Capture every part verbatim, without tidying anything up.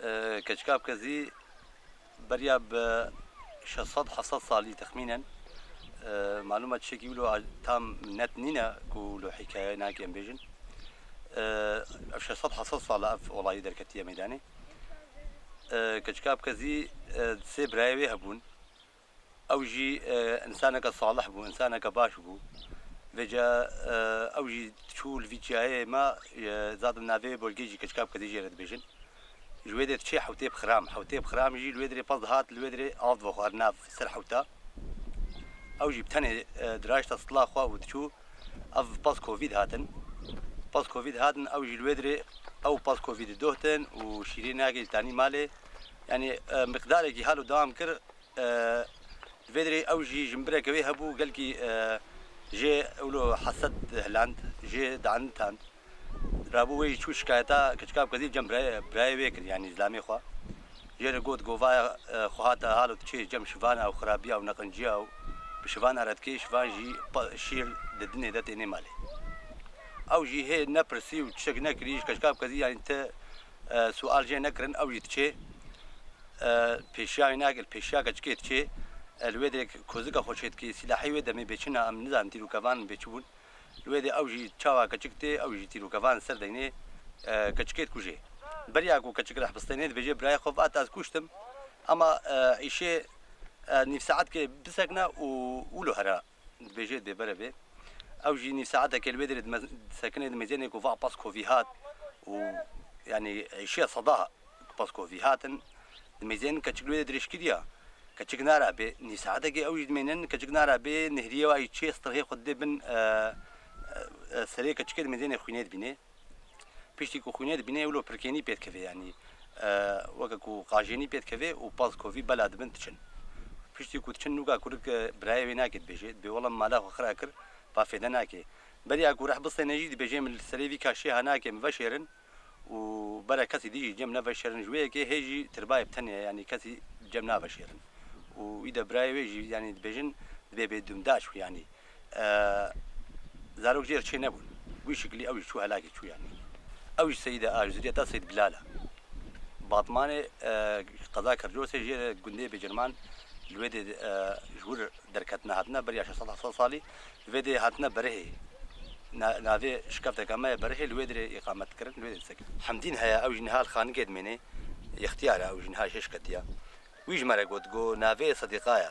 E, Keçika Bikezî beriya bi şeş sed heft sed salî texmînen, e, malûma tiştekî wilo a-, tam net nîne ku wilo hîkaye nake em bêjin. E, ev şeş sed heft sed sal e ev olayî derketiye meydanê. E, Keçika Bikezî, e, sê birayê wê hebûn. Ew jî, e, insaneke salih bû, insaneke baş bû. Vêca, e, ew jî çû li vî çiyayê me, e, zaten navê bolgê jî Keçika Bikezî jê re dibêjin. Ji wê dê diçê hewtê bi xiram. Hewtê bi xiram jî li wê dirê pez dihat, li wê dirê av dixwar nav ser hewta. Ew jî bi tenê, e, dirajta stila xwe û diçû. Ev pez kovî dihatin. Pez kovî dihatin, ew jî li wê dirê ew pez kovî didohtin û şîrê nagê tanî malê. Yani, e, miqdarekî halo dewam kir. E, Vê dirê ew jî ji min bireke wê hebû, gelkî, e, jê ewlo hesed hiland, jê dianitand. Rabû wê jî çû şikayeta Keçika Bikezî cem birayê, birayê wê kir, yanî zilamê xwe. Jê re got, govaya, e, xwe hate halo diçê cem şivana û xirabiya û neqinciya û bi şivana re dikê, şivan jî pa-, şîr didinê de tênê malê. Ew jî hê nepirsî û tiştek nekirî, ji Keçika Bikezî, yanî ti, e, sual jê nekirin, ew jî diçê. E, pêşiya wî nake, li pêşiya keçikê diçê. E, li wê dirê kozika xwe çêdikê, sîlahê wê demê bêçin e, em nizanin tîr û kevan bê çi bûn. Li wê dê ew jî çawa keçik tê, ew jî tîr û kevan ser deynê, e, keçikê dikujê. Beriya ku keçik reh bistênê dibêje, birayê xwe vat ez kuştim. Ama, e, îşê, e, nîv saetkê bisekine û wilo here dibêje dê bere bê. Ew jî nîv saetekê li wê dirê dime-, disekine, dimêzênê ku va pez kovî hat û, yanî, îşê seda Paskovî hatin, dimêzên keçik li wê dirêjkiriya. Keçik nara bê, nîv saetekê ew jî dimênin, keçik nara bê, nehriyê wa yî çê stirhê xwe didê bin, e, e, serê keçikê dimêzênê xwînê dibînê. Piştî ku xwînê dibînê, wilo pirkênî pê dikeve, yanî, e, weke ku qajênî pê dikeve û paskovî bela dibin diçin. Piştî ku diçin nûka kurik, e, birayê wê nake dibêje, dibê wela mala xwe xira kir, va fêde nake. Beriya ku reh bistêne jî dibêje, min li serê vî kaşê ha nake, min veşêrin. Û bere kesî dî jî cem neveşêrin, ji wê yekê hê jî tirbayê bi tenê ye, yanî kesî cem naveşêrin. Û wî de birayê wê jî, yanî dibêjin, dibê bê dûmdaş bû, yanî, e, zarok jê re çê nebûn. Wî şiklî ew jî çû helakê çû, yanî. Ew jî Seyîd e, a, ji zuriyeta Seyîd Bilal e. Batmanê, e, qeza Kercosê jê re gundê Bêcirman li wê dê, e, ji wir derketine hatine, beriya şeş sed heft sed salî, li vê dê hatine Berihê. Na-, navê şikefteke me ye Berihê, li wê dirê îqamet kirin, li wê dirê sekin. Hemdîn heye, ew jî niha li xanikê dimêne, yextiyar e, ew jî niha şêş ketiya. Wî ji me re got, got, navê Sedîqa ye.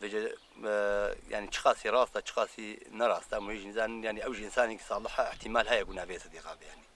Vêce, e, yani çiqasî rast e, çiqasî ne rast e, em wê jî nizanin, yani ew jî insanekî salih e, ihtimal heye ku navê Sedîqa be, yani.